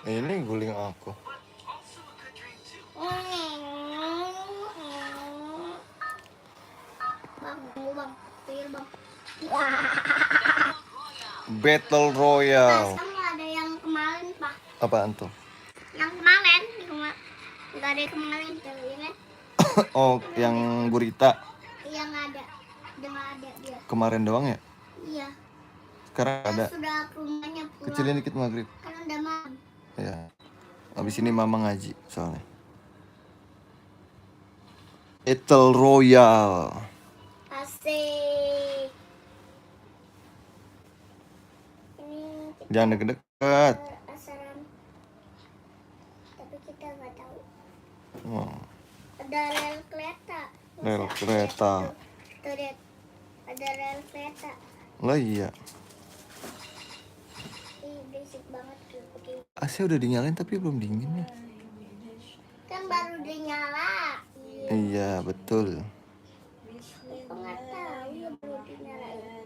Ini guling aku. Bang, tunggu bang, tuyul bang. Battle Pas Royale. kamu ada yang kemarin pak. Apaan tuh? Yang kemarin, nggak ada yang kemarin tuh, ya kan? Oh, yang gurita. Iya nggak ada, udah nggak ada dia. Kemarin doang ya? Iya. Sekarang Dia ada. sudah ke rumahnya pulang. Kecilin dikit maghrib. Kan udah malam. Ya. Abis ini mama ngaji soalnya. Battle Royale. Asik. Ini kita Jangan deket-deket. asaran. Tapi kita nggak tahu. Oh, Ada rel kereta. rel kereta. Tuh lihat. Ada rel kereta. Lah iya. Ih, berisik banget gitu. AC udah dinyalain tapi belum dingin ya. Kan baru dinyala. Iya, betul. Aku nggak tahu ya baru dinyalain.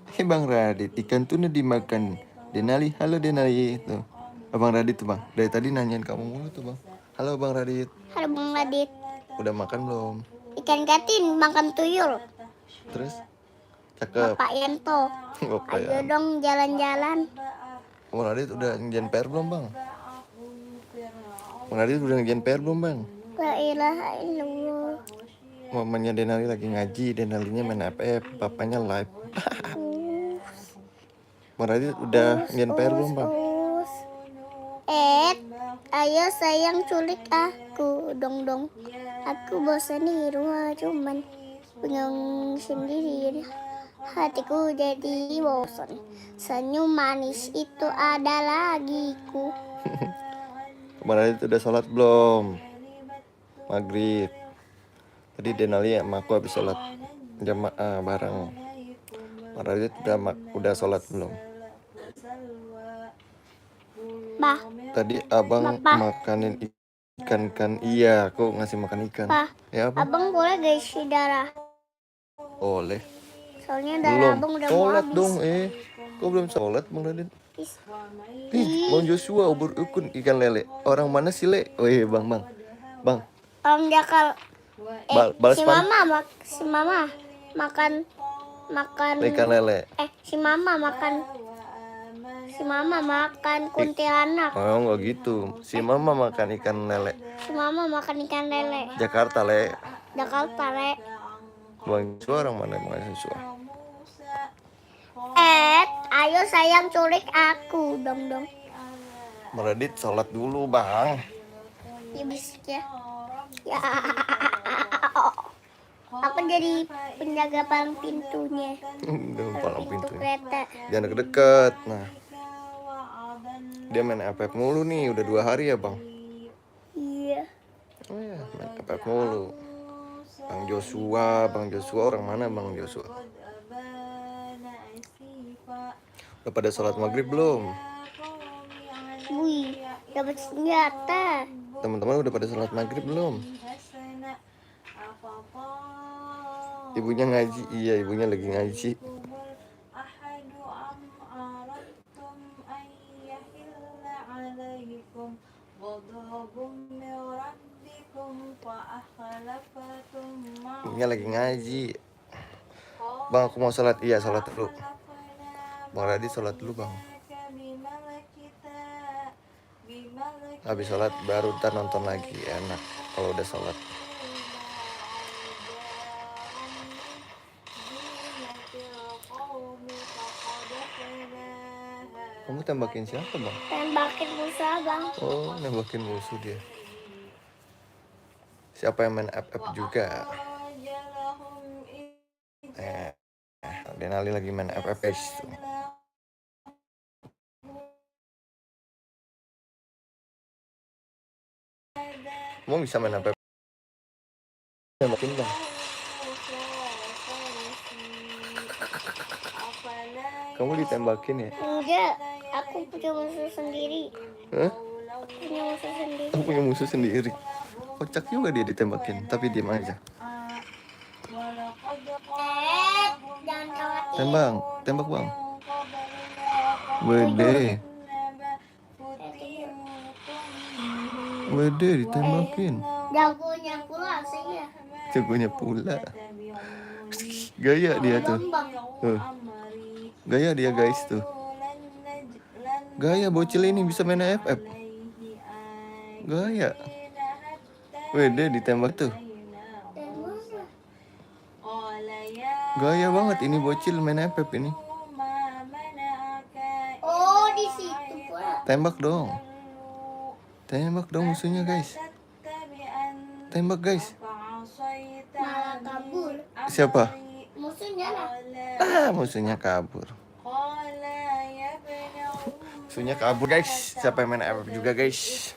Hei Bang Radit, ikan tuna dimakan. Denali, halo Denali. Tuh. Abang Radit tuh bang, dari tadi nanyain kamu mulu tuh bang. Halo Bang Radit. Halo Bang Radit. Udah makan belum? Ikan katin makan tuyul. Terus? Cakep. Bapak Yanto. Bapak Ayo ya. dong jalan-jalan. Bang Radit udah ngerjain PR belum bang? Bang Radit udah ngerjain PR belum bang? La ilaha illallah. Mamanya Denali lagi ngaji, Denalinya main FF, papanya live. Bang Radit udah ngerjain PR belum bang? Ayo sayang culik aku dong. Aku bosan di rumah cuman bengong sendiri. Hatiku jadi bosan. Senyum manis itu ada lagiku. Bang Radit udah sholat belum? Maghrib. Tadi Denali sama aku habis sholat jamaah bareng. Bang Radit udah sholat belum? Bah, Tadi abang makanin ikan kan? Iya, aku ngasih makan ikan. Pak, Ya apa? abang boleh gak isi darah? Oleh. Soalnya darah abang udah mau Sholat habis. dong, kok belum sholat Bang Radit? Bang Joshua ubur ukun ikan lele. Orang mana sih le? Bang. Om Jakal. Balas Si mama makan ikan lele. Si mama makan kuntilanak. Oh, enggak gitu. Si mama makan ikan lele. Si mama makan ikan lele. Jakarta le. Bang Joshua orang mana Bang Joshua? Ayo sayang culik aku dong. Bang Radit sholat dulu bang. Ya bisik ya. Ya. Aku jadi penjaga palang pintunya. Palang pintu. Kereta. Jangan deket-deket. Nah. Dia main FF mulu nih, udah 2 hari ya bang? Iya. Oh ya, main FF mulu. Bang Joshua orang mana Bang Joshua? Udah pada sholat maghrib belum? Wih, dapat senjata. Teman-teman udah pada sholat maghrib belum? Ibunya ngaji, iya ibunya lagi ngaji. Ibunya lagi ngaji. Bang aku mau sholat, iya sholat dulu. Bang Radit sholat dulu bang. Habis sholat baru ntar nonton lagi, enak kalau udah sholat. Kamu tembakin siapa bang? Tembakin musuh bang. Oh, nembakin musuh dia. Siapa yang main FF juga? Denali lagi main FF tuh. Kamu bisa main FF? Tembakin bang. Kamu ditembakin ya? Enggak, aku punya musuh sendiri. Hah? Aku punya musuh sendiri. Kocak juga dia ditembakin, tapi diem aja. Jangan khawatir. Tembak, tembak bang. Wede, wede ditembakin. Jagonya pula sih ya. Jagonya pula. Gaya dia tuh. Gaya dia guys tuh. Gaya bocil ini bisa main AFF. Gaya. Wede ditembak tuh. Gaya banget ini bocil main AFF ini. Oh, di situ pula. Tembak dong. Tembak dong musuhnya guys. Tembak guys. Malah kabur. Siapa? Musuhnya lah. Musuhnya kabur. Musuhnya kabur guys. Siapa yang main AFF juga guys?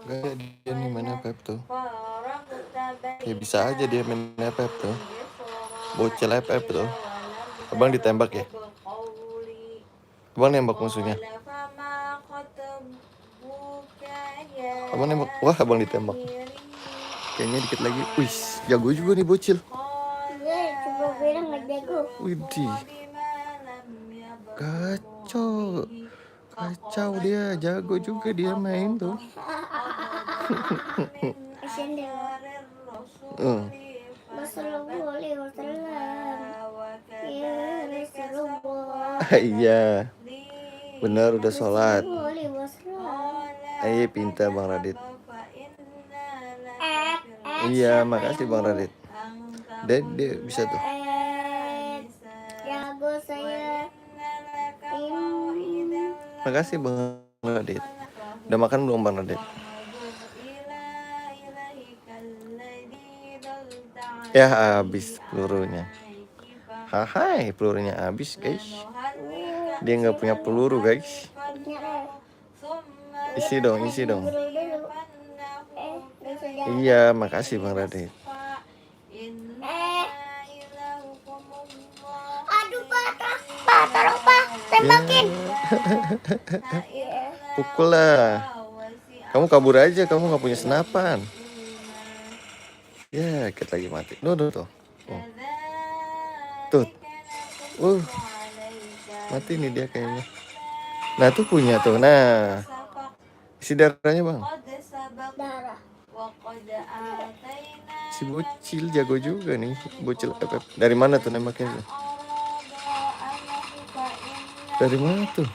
Gaya dia nih main AFF tuh. Ya bisa aja dia main AFF tuh. Bocil AFF tuh. Abang ditembak ya? Abang nembak musuhnya. Abang nembak. Wah, abang ditembak. Kayaknya dikit lagi. Wih, jago juga nih bocil. Iya, coba bilang nggak jago. Widih. Kacau. Kacau dia, jago juga dia main tuh. Asian deh. Rasulullah wasallam. Ya Rasulullah. Iya. Benar udah sholat. Wasallam. Ayo pintar Bang Radit. Iya, makasih Bang Radit. Dia bisa tuh. Jago saya. Makasih Bang Radit. Udah makan belum Bang Radit? Ya habis pelurunya. Hai, pelurunya habis guys. Dia nggak punya peluru guys. Isi dong, isi dong. Iya, makasih Bang Radit. Aduh, Pak, tolong Pak, tembakin. Pukul lah. Kamu kabur aja, kamu nggak punya senapan. Ya, kita lagi mati. Tuh. Tuh. Mati nih dia kayaknya. Nah, tuh punya tuh. Nah. Isi darahnya, Bang. Darah. Si bocil jago juga nih, bocil FF. Dari mana tuh nembaknya tuh? Dari mana tuh?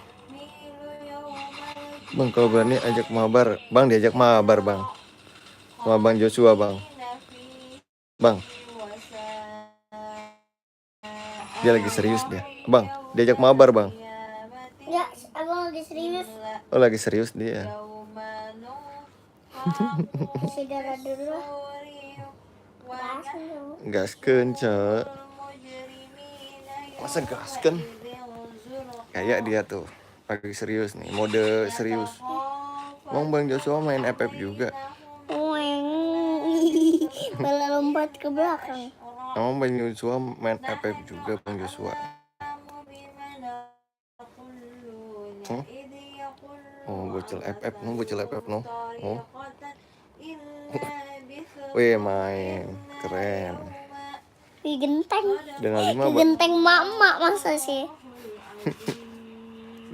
Bang, kalau berani ajak mabar. Bang, diajak mabar, Bang. Sama Bang Joshua, Bang. Bang. Dia lagi serius dia. Bang, diajak mabar, Bang. Ya, abang lagi serius. Oh, lagi serius dia. Isi darah dulu. Gaskeun, Cek. Masa gaskeun? Kayak dia tuh. Lagi serius nih, mode serius. Bang Joshua main FF juga. Malah lompat ke belakang. Bang Joshua main FF juga, Bang Joshua. Oh, bocil FF no. Oh. Wih, main keren. Wih, genteng. Denali mah Genteng mama masa sih?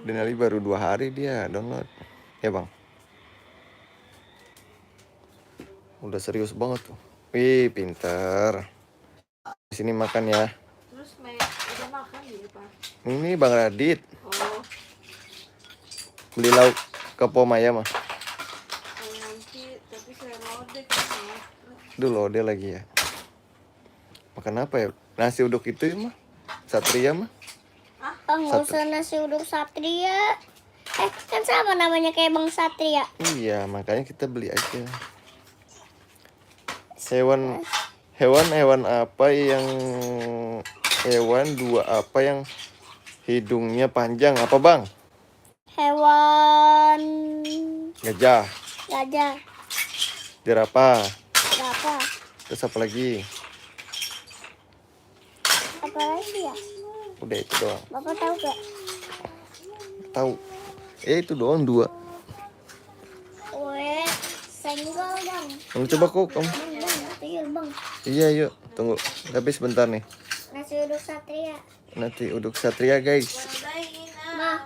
Denali baru 2 hari dia download. Ya, Bang. Udah serius banget tuh. Wih, pinter. Di sini makan ya. Terus udah makan ya, Pak? Ini Bang Radit. Oh, Beli lauk ke Pomaya mah. nanti tapi saya lodeh kan. Duh, lode lagi ya. Makan apa ya? Nasi uduk itu ya mah. Satria mah. Nggak usah nasi uduk Satria. Kan sama namanya kayak Bang Satria. Iya, makanya kita beli aja. Hewan apa yang dua apa yang hidungnya panjang apa, Bang? Hewan Gajah, gajah. jerapah. Apa? Terus apa lagi? Apa lagi ya? Udah itu doang. Bapak tahu gak? tahu. Itu doang 2. Weh, senggol dong. Coba kok kamu. Bang, tuyul bang. Iya yuk, tunggu. Tapi sebentar nih. Nasi uduk Satria. Nanti uduk Satria guys. Mah,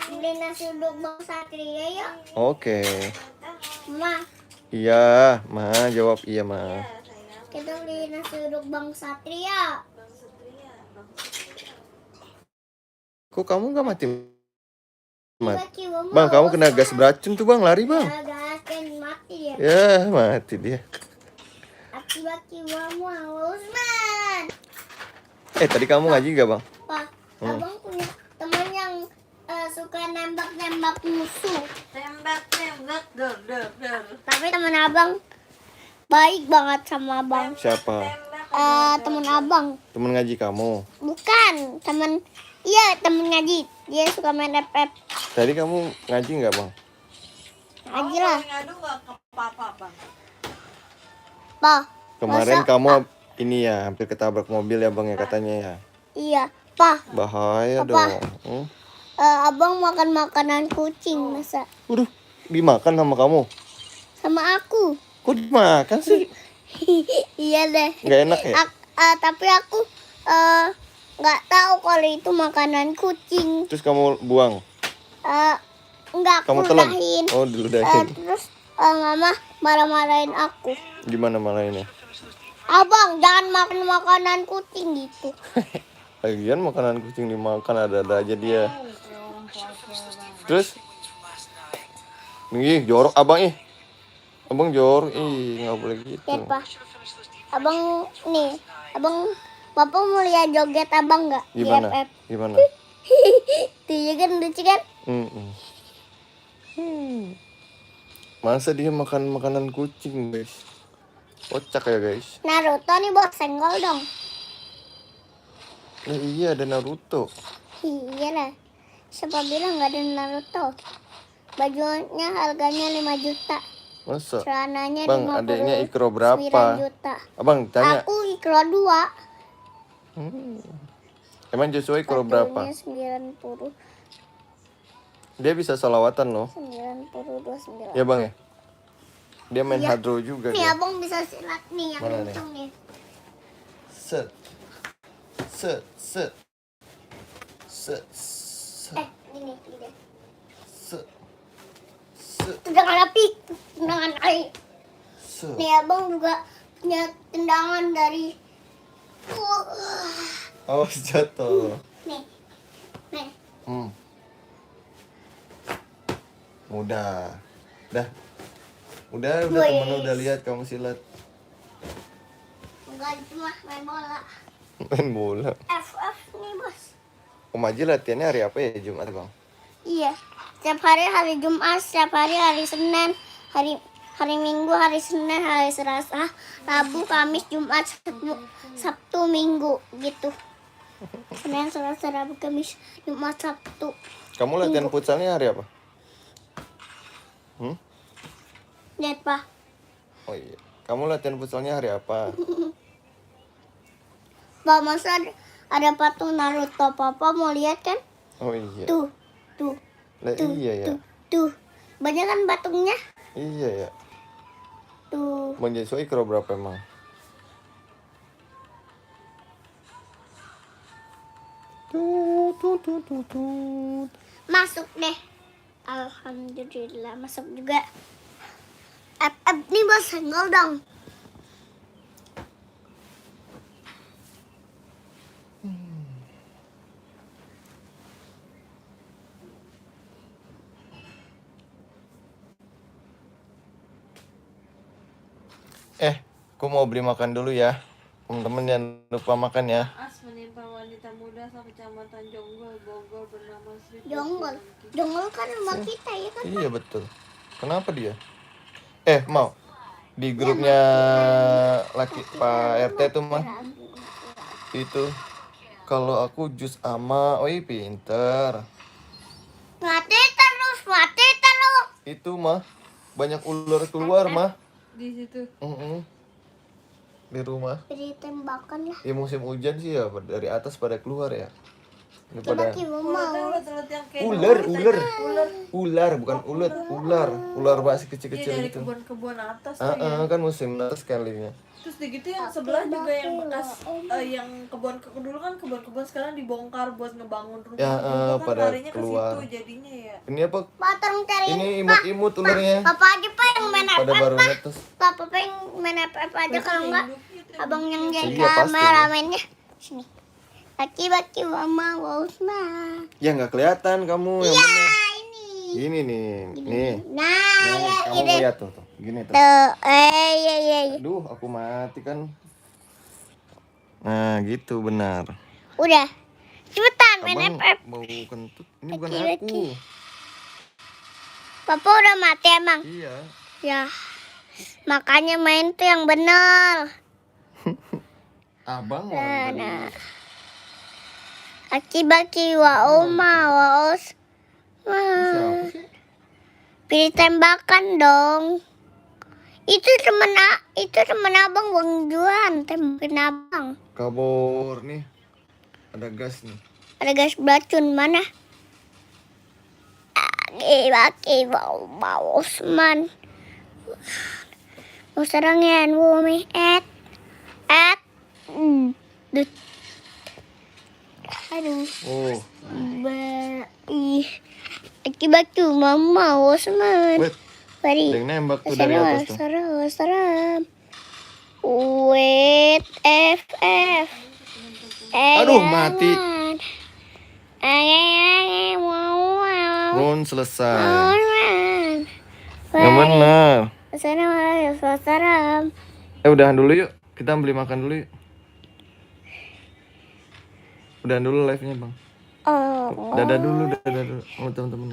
beli nasi uduk bang Satria yuk. Oke. Mah, Iya, Ma, jawab iya, Ma. kita beli nasi uduk bang Satria. Kok kamu nggak mati? Tiba-tiba Bang, kamu mau kena gas beracun tuh, Bang. Lari, Bang. Ya, gas kan mati ya. Ya, mati dia. Tiba-tiba mau Usman. Tadi kamu ngaji nggak, Bang? Pak, abang punya teman yang suka nembak-nembak musuh. Tembak, dor. Tapi teman abang baik banget sama abang. Siapa? Teman abang. Temen ngaji kamu. Bukan, teman. Iya, teman ngaji. Dia suka main FF. Tadi kamu ngaji nggak, Bang? Ngaji lah. Ngadu gak ke papa, Bang? Pak. Kemarin masa- kamu ini ya hampir ketabrak mobil ya, Bang, ya katanya ya. Iya, Pak. Bahaya Apa? dong. Abang makan makanan kucing masa Waduh, dimakan sama kamu. sama aku. Kok dimakan sih? Iya deh. Nggak enak ya? Tapi aku nggak tahu kalau itu makanan kucing. Terus kamu buang? Nggak aku Kamu telan? udahin. Oh, diludahin. Terus mama marah-marahin aku. Gimana malah ini? Abang jangan makan makanan kucing gitu. Lagian makanan kucing dimakan ada-ada aja dia. Terus? Ih, jorok abang ih. Abang jorok ih, nggak boleh gitu. Ya Pak. Abang nih, Bapak mau lihat joget abang nggak? Di Gimana? FF? Gimana? Tuh ya kan lucu kan? Masa dia makan makanan kucing, guys? Kocak ya, guys. Naruto nih buat senggol dong. Nah, iya ada Naruto. Iya lah. Siapa bilang nggak ada Naruto? Bajunya harganya 5 juta. Masa? Celananya Bang, 59 adiknya Ikro berapa? juta. Abang tanya. Aku Ikro 2. Emang Joshua Ikro berapa? Bajunya 90. Dia bisa salawatan loh. 92. Ya, Bang ya? Dia main Iya. hadro juga Nih dia. abang bisa silat nih yang Mana nih? kenceng nih. Set. Set, set. Set. Set. Ini. Set. Set. Tendangan api, tendangan air. Set. Nih abang juga punya tendangan dari. Oh, jatuh. Nih. Mudah. Udah Wih. temen udah lihat kamu silat. Enggak cuma main bola. Main bola. FF nih bos. Om Aji latihannya hari apa ya? Jumat, Bang? Iya. Setiap hari Jumat, setiap hari Senin, hari Minggu, hari Senin, hari Selasa, Rabu, Kamis, Jumat, Sabtu, Minggu gitu. Senin, Selasa, Rabu, Kamis, Jumat, Sabtu. Kamu latihan futsalnya hari apa? Lihat Pak. Oh iya. Kamu latihan futsalnya hari apa? Pak, masa ada patung Naruto? Papa mau lihat kan? Oh iya. Tuh. Lah, iya ya. Tuh. Banyak kan patungnya? Iya ya. Tuh. Bang Joshua Ikro berapa emang? Masuk deh. Alhamdulillah masuk juga. Nih bos senggol dong. Aku mau beli makan dulu ya. Teman-teman jangan lupa makan ya. As menimpa wanita muda asal kecamatan Jonggol, Bogor bernama Sri. Jonggol kan rumah kita ya kan? Iya betul. Kenapa dia? Mau di grupnya laki Pak RT tuh mah itu kalau aku jus ama, pinter. Mati terus. Itu mah banyak ular keluar mah. Di situ. Di rumah. Beri tembakan lah. Ya musim hujan sih ya dari atas pada keluar ya. Ini pada Bagi mama. Ulet yang kayak ular bukan ular masih kecil-kecil dari gitu. kebun-kebun atas Ah, tuh ya. kan musim atas sekalinya. Terus di gitu yang sebelah juga yang bekas yang kebun dulu kan kebun-kebun sekarang dibongkar buat ngebangun rumah Ya, juga kan pada larinya ke keluar. situ jadinya ya. Ini apa? Potong cari. Ini imut-imut ularnya. Papa aja pak yang main Pada FF baru pak. netes. Papa pengen main FF aja kalau enggak. Abang yang Iya, jaga pasti. kameramennya. Sini. Baki mama Wosma. Ya nggak kelihatan kamu yang mana. Nah ini. Ini nih, nih. Nah ya Kamu ini. lihat tuh, gini tuh. Tuh, iya. Aduh, aku mati kan. Nah, gitu benar. Udah. Cepetan main Abang FF. mau kentut. Ini bukan Baki. aku. Papa udah mati emang. Iya. Ya. Makanya main tuh yang benar. Abang orang Nah. tadi. Aki-baki wa oma wa os. Siapa sih? Pilih tembakan dong. Itu temen abang Bang Juan, tembakin abang. Kabur nih. Ada gas nih. Ada gas beracun mana? Aki-baki wa oma Osman. Mau serangan bumi Dut. Aduh. Oh, Ih. Aki-baki mama Osman. wait. Mari. Ada yang nembak tuh dari atas tuh. Seram. Wait, FF. Aduh, mati. Run selesai. Yang benar. Seram. Udahan dulu yuk. Kita beli makan dulu yuk. Udahan dulu live-nya, Bang. Oh. Dadah dulu sama teman-teman.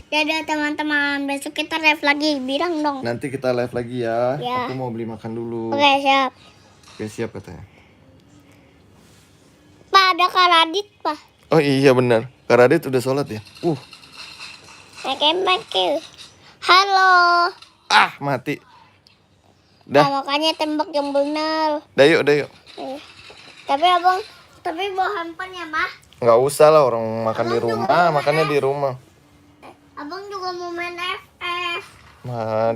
Dadah teman-teman. Besok kita live lagi. Bilang dong. Nanti kita live lagi ya. Ya. Aku mau beli makan dulu. Oke, siap. Oke, siap katanya. Pak, ada Kak Radit, Pak. Oh iya benar. Kak Radit udah sholat ya? Pakai. Halo. Mati. Nah, Dah. makanya tembak yang benar. Dah yuk. Tapi bawa handphone ya, Mah. Nggak usah lah, orang makan di rumah, makannya di rumah. Abang juga mau main FF. Nah,